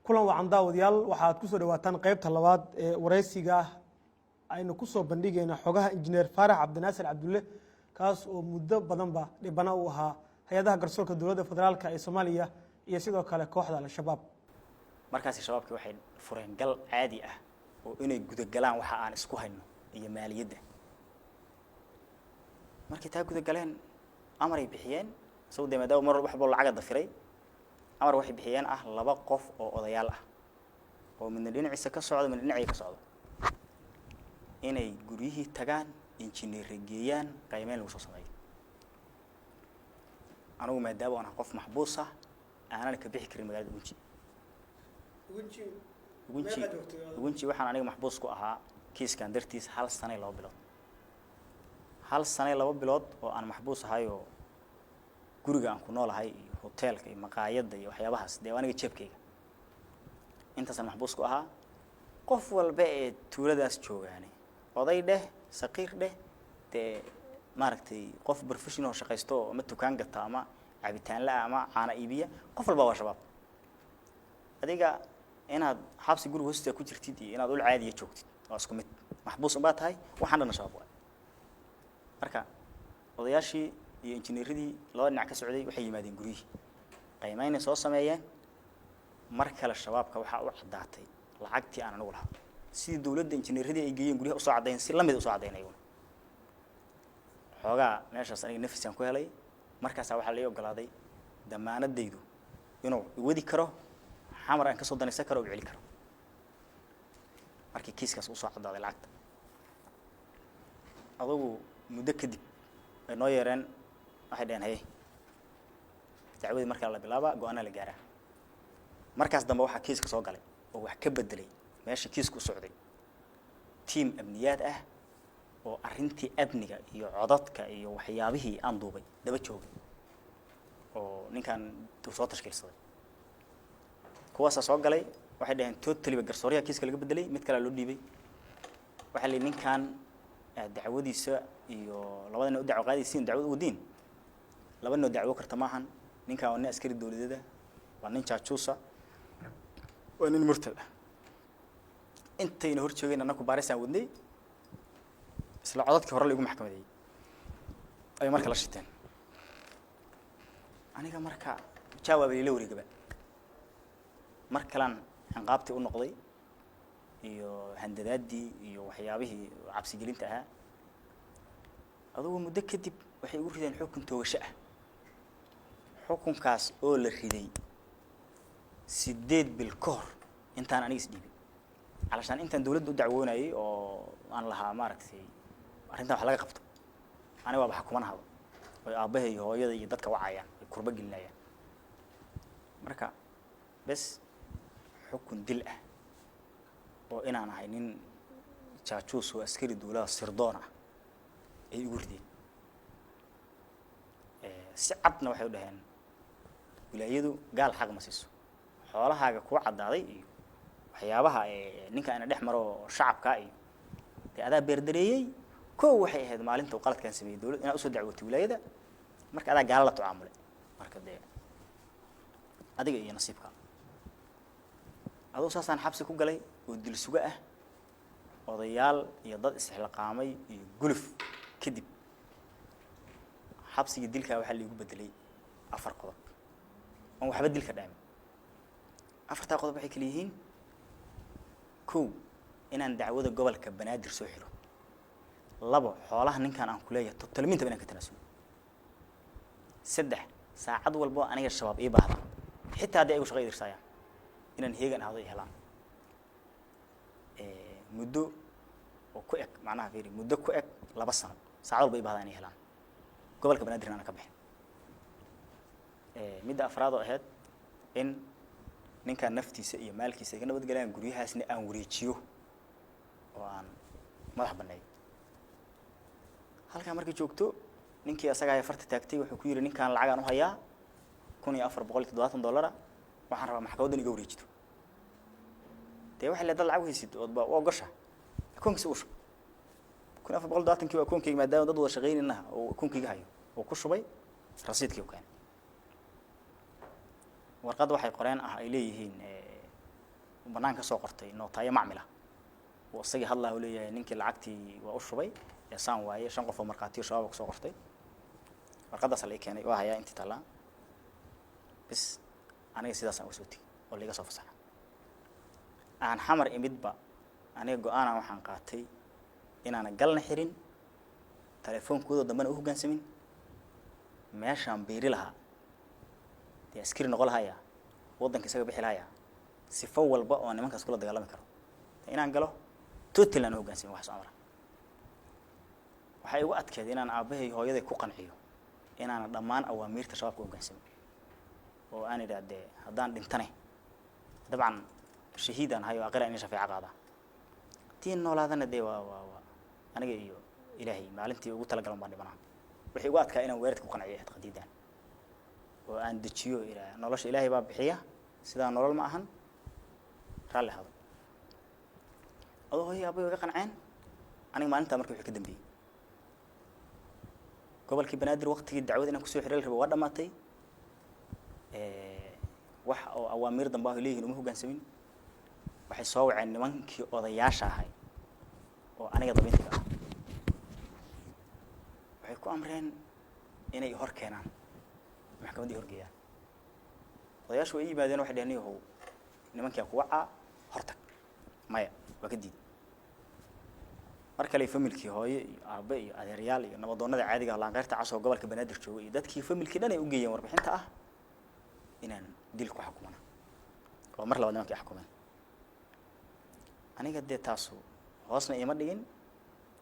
Kulan wacan, daawadayaal. Waxaad kusoo dhawaataan qaybta labaad ee waraysiga aynu kusoo bandhigayna xogaha Injineer Faarax Cabdinaasir Cabdulle, kaas oo muddo badanba dhibana u ahaa hay-adaha garsoorka dowladda federaalka ee Soomaaliya iyo sidoo kale kooxda Al-Shabaab. Markaasi Shabaabkii waxay fureen gal caadi ah oo inay gudagalaan waxa aan isku hayno iyo maaliyadda. Markay taa gudagaleen, amaray bixiyeen. Isagu dee maadaama mar waxba lacaga dafiray, amar waxay bixiyeen ah laba qof oo odayaal ah oo midna dhinaciisa ka socdo, midna dhinacii ka socdo, inay guryihii tagaan, injineere geeyaan, qiimeyn lagu soo sameeyo. Anigu maadaama aan qof maxbuus ah, aanan ka bixi karin magaalada Ugunji. Ugunji, Ugunji waxaan aniga maxbuus ku ahaa kiiskan dartiis hal sano iyo 2 bilood. Hal sano iyo 2 bilood oo aan maxbuus ahayoo guriga aan ku noolahay iyo hoteelka iyo maqaayadda iyo waxyaabahaas dee aniga jeebkayga intaasaan maxbuus ku ahaa. Qof walba ee tuuladaas joogaani, oday dheh, saqiir dheh, dee maaragtay qof professional shaqaysto oo ama dukaan gata ama cabitaanla ah ama caana iibiya, qof walba waa Shabaab. Adiga inaad xabsi guriga hoostiisa ku jirtid iyo inaad ul caadiya joogtid waa isku mid, maxbuus unbaa tahay. Waxaan dhanna Shabaab waay. Marka odayaashii iyo injineeradii labada dhinac ka socday waxay yimaadeen guryihii, qiimeynay soo sameeyeen. Mar kale Shabaabka waxaa u caddaatay lacagtii aan anigu lahaa. Sidii dowladda injineeradii ay geeyeen guryaha usoo caddayn, si lamid usoo caddayn ayaguna. Xoogaa meeshaas aniga nafisaan ku helay. Markaasaa waxaa lai ogolaaday damaanadaydu inuu iwadi karo, Xamar aan kasoo danaysan karo, u celi karo, markii kiiskaas usoo caddaaday lacagta. Adugu muddo kadib ay noo yeereen, waxay dhaheen, "Haye, dacwadii markaa la bilaabaa, go-aanaa la gaaraa." Markaas dambe waxaa kiiska soo galay oo wax ka bedelay meesha kiisku u socday tiam amniyaad ah oo arrintii amniga iyo codadka iyo waxyaabihii aan duubay daba joogay oo ninkan uu soo tashkiilsaday. Kuwaasaa soo galay. Waxay dhaheen totally ba garsooryaha kiiska laga bedelay, mid kalea loo dhiibay. Waxaa la yidhi, ninkan dacwadiisa iyo labada nin u dacwo qaadaysiin, dacwad u wadiin, laba nin oo dacwo karta maahan. Ninkan waa nin askari dowladeeda, waa nin jaajuusa, waa nin murtad ah. Intayna hor joogeen annaku baarisaan wadnay, isla codadkii hore la igu maxkamadeeyey ay marka la shiteen. Aniga marka jawaab ila wareegaba. Mar kalaan ciqaabtii u noqday iyo handadaadii iyo waxyaabihii cabsigelinta ahaa. Adugu muddo kadib waxay igu rideen xukun toogasho ah, xukunkaas oo la riday 8 bil ka hor intaan aniga is dhiibin, calashaan intaan dawladda u dacwoonayay oo aan lahaa maaragtay arrintan wax laga qabto. Aniga waaba xukumanahaba oy aabbahay iyo hooyada iyo dadka wacayaan, ay kurba gelinayaan. Marka bes xukun dil ah oo inaan ahay nin jaajuus oo askari dawlada sirdoon ah ay igu rideen. Si cadna waxay u dhaheen, wilaayadu gaal xaq ma siiso, xoolahaaga kuu caddaaday iyo waxyaabaha ninka ina dhex maro shacabkaa iyo dee adaa beerdareeyey. Kow waxay ahayd maalinta uu qaladkaan sameeyey dowlad inaad usoo dacwootay wilaayada. Marka adaa gaala la tucaamulay, marka dee adiga iyo nasiibka. Aduu saasaan xabsi ku galay oo dil sugo ah. Odayaal iyo dad isxilqaamay iyo guluf kadib, xabsigii dilkaa waxaa laigu bedelay afar qodob oon waxba dilka dhaamin. Afartaa qodob waxay kala yihiin: kow, inaan dacwada gobolka Banaadir soo xiro; labo, xoolaha ninkan aan kuleeyahay totalmintaba inaan ka tanaasulo; saddex, saacad walbo aniga Shabaab ii baahda, xitaa haddii aygu shaqa idirsaayaan, inaan heegan ahdo ay helaan muddo oo ku eg, macnaha fiiri, muddo ku eg 2 sano, saacad walba ii bahda inay helaan, gobolka Banaadirna aanan ka bixin. Midda afraad oo ahayd in ninkan naftiisa iyo maalkiisa ay ka nabadgelayaan, guryahaasna aan wareejiyo oo aan madax banneeyo. Halkaa markay joogto, ninkii asaga ayaa farta taagtay. Wuxuu ku yidhi, "Ninkaan lacagaan u hayaa $1470, waxaan rabaa maxkamaddan iga wareejito." Dee waxay leedahay, lacag haysid oodba u ogosha, akoonkiisa uu shub. 1470-kii waa akoonkayga, maadaama dad wada shaqaynaynaha oo akoonkayga hayo oo ku shubay. Rasiidkii u keenay, warqad waxay qoreen ah ay leeyihiin. Banaanka kasoo qortay nootaayo macmila oo isagii hadlaa u leeyahay, ninkii lacagtii waa u shubay ee saan waaye, shan qof oo markhaatiyo Shabaab kusoo qortay. Warqadaas la ii keenay, waa hayaa intii tallaa. Bis, aniga sidaasaan uga soo tegey oo laiga soo fasaxa. Aan Xamar imidba, aniga go-aanan waxaan qaatay inaana galna xirin, telefoonkooda dambena u hoggaansamin. Meeshaan biiri lahaa dee, askari noqon lahaya, waddanka isaga bixi lahaya, sifo walba oo nimankaas kula dagaalami karo inaan galo, total aan u hoggaansamin wax soo amra. Waxay igu adkeed inaan aabbahay, hooyaday ku qanciyo inaana dhammaan awaamiirta Shabaabka hoggaansamin, oo aan idhaa dee haddaan dhintane dabcan shahiidaan ahay oo aqira in shafeeco qaadaa, tii noolaadana dee waa aniga iyo Ilaahay, maalintii ugu talagalan baan dhimanaa. Waxay igu adkaa inaan weerarka ku qanciyo ahayd qadiidan oo aan dejiyo, ilaa nolosha Ilaahay baa bixiya, sidaa nolol ma ahan, raalli hado. Adoo hooyay aabay iga qanceen. Aniga maalintaa marka wixii ka dambeeyey, gobolkii Banaadir waqtigii dacwada inaan kusoo xiray la rabo waa dhamaatay. Wax oo awaamiir dambe ah leeyihin uma hoggaansamin. Waxay soo waceen nimankii odayaasha ahay oo aniga dabintiga ah, waxay ku amreen inay hor keenaan maxkamaddii, horgeeyaan. Odayaashu way yimaadeen, waxay dheheen, "Niyahow, nimankia ku wacaa, hortag." Maya, waa ka diiday. Mar kale familkii, hooye iyo aabe iyo adeeryaal iyo nabadoonnada caadiga ah, laanqeyrta cas oo gobolka Banaadir jooga, iyo dadkii familkii dhan ay u geeyeen warbixinta ah inaan dil ku xukumana, oo mar labaad nimankii xukumeen. Aniga dee taasu hoosna iima dhigin,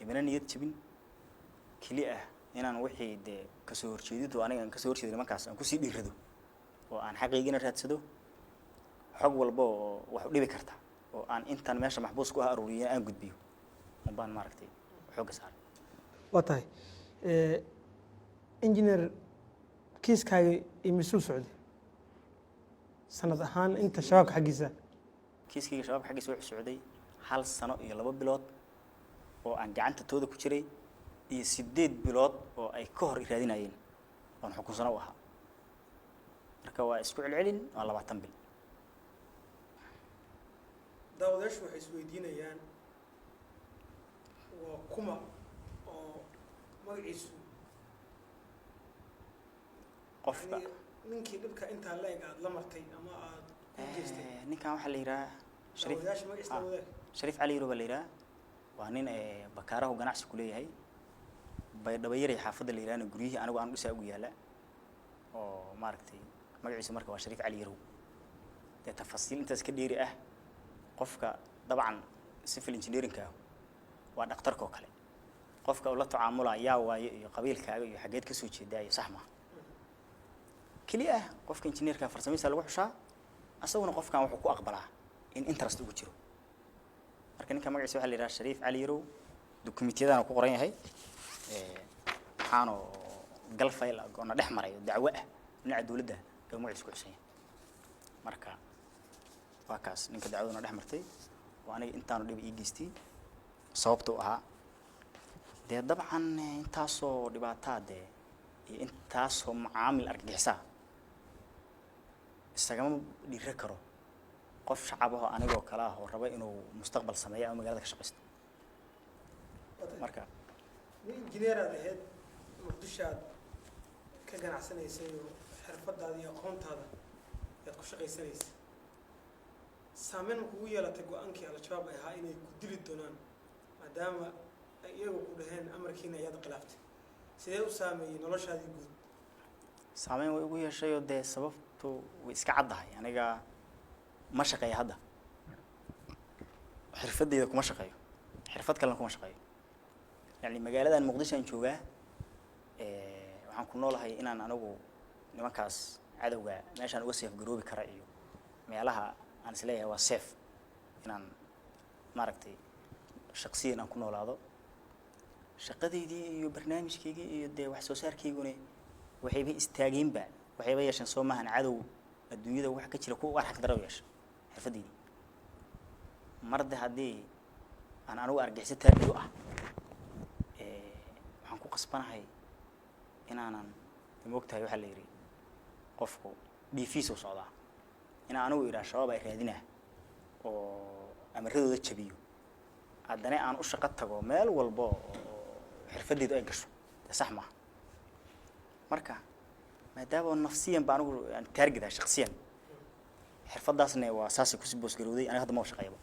imana niyad jebin. Keli ah inaan wixii dee kasoo horjeedidu aniga aan kasoo horjeedo nimankaas aan kusii dhiirado oo aan xaqiigina raadsado, xog walba oo wax u dhibi karta oo aan intaan meesha maxbuus ku ah aruuriyo aan gudbiyo unbaan maaragtay xoogga saaray. Waa tahay. Engineer, kiiskaaga imisuu socday sanad ahaan inta Shabaabka xaggiisa? Kiiskayga Shabaabka xaggiisa wuxuu socday 1 sano iyo 2 bilood oo aan gacanta tooda ku jiray, iyo 8 bilood oo ay ka hor raadinayeen oon xukunsano u ahaa. Marka waa isku celcelin, waa 20 bil. Daawadayaashu waxay isweydiinayaan waa kuma oo magaciisu Qofka ninkii dhibka intaa la eg aada la martay ama aada ku geystay? Ninkan waxaa la yidhaha Shariif. Daawadayaasha magaciisa wadaag. Shariif Cali Yaro baa la yidhaha. Waa nin bakaarahu ganacsi ku leeyahay Baydhabo Yaray, xaafadda la yidhahna guryihii anigu aan dhisaa ugu yaala, oo maaragtay magaciisu marka waa Shariif Cali Yarow. Dee tafasiil intaas ka dheeri ah, qofka dabcan civil engineeringka ah waa dhakhtarka oo kale, qofka ula tacaamula yaa waaye iyo qabiilkaaga iyo xaggeed ka soo jeedaa iyo sax maaha. Keli ah qofka engineerka farsamadiisa lagu xushaa, asaguna qofkan wuxuu ku aqbalaa in interest ugu jiro. Marka ninka magaciisa waxaa la yidhaha Shariif Cali Yarow, dukumentiyadana ku qoran yahay. Waxaanu gal fayl ah oona dhex maray oo dacwo ah dhinaca dowladda ayuu magaciisa ku xusan yahay. Marka waa kaas ninka dacwaduna dhex martay oo aniga intaanu dhib ii geystay. Sababta u ahaa dee dabcan intaasoo dhibaataa dee iyo intaasoo macaamil argagixisaa isagama dhiiro karo qof shacab ahoo anigoo kale ah oo raba inuu mustaqbal sameeyo ama magaalada ka shaqaysto. Marka Nin injineer aad ahayd, Muqdisho aad ka ganacsanaysay oo xirfadaada iyo aqoontaada ayaad ku shaqaysanaysay. Saameyn ma kugu yeelatay go-aankii Al-Shabaab ay ahaa inay ku dili doonaan, maadaama ay iyagu ku dhaheen amarkiina ayaad khilaaftay? Sidee u saameeyey noloshaadii guud? Saameyn way ugu yeeshayoo dee sababtu way iska caddahay. Aniga ma shaqeeyo hadda, xirfadeyda kuma shaqeeyo, xirfad kalena kuma shaqeeyo. Yani magaaladan Muqdisho aan joogaa, waxaan ku noolahay inaan anigu nimankaas cadowga meeshaan uga safe garoobi kara iyo meelaha aan isleeyahay waa safe, inaan maaragtay shaqsiyan aan ku noolaado. Shaqadeydii iyo barnaamijkaygii iyo dee wax soo saarkayguna waxayba istaageenba, waxayba yeesheen soo maahan cadow adduunyada waxa ka jira kuwa arxag daro yeesha xirfadeydii. Marde haddii aan anigu argaxiso taagid u ah, waxaan ku qasbanahay inaanan, maogtahay, waxaa la yidhi qofku dhiifiisa u socdaa, inaan anigu idhaha Shabaab ay raadinaa. Oo amaradooda jabiyo, haddana aan u shaqo tago meel walbo oo xirfadeydu ay gasho, dee sax maaha. Marka maadaama nafsiyan ba anigu aan target ahay, shaksiyan xirfadaasna waa saasay kusii boosgarowday. Aniga hadda ma shaqeeyaba.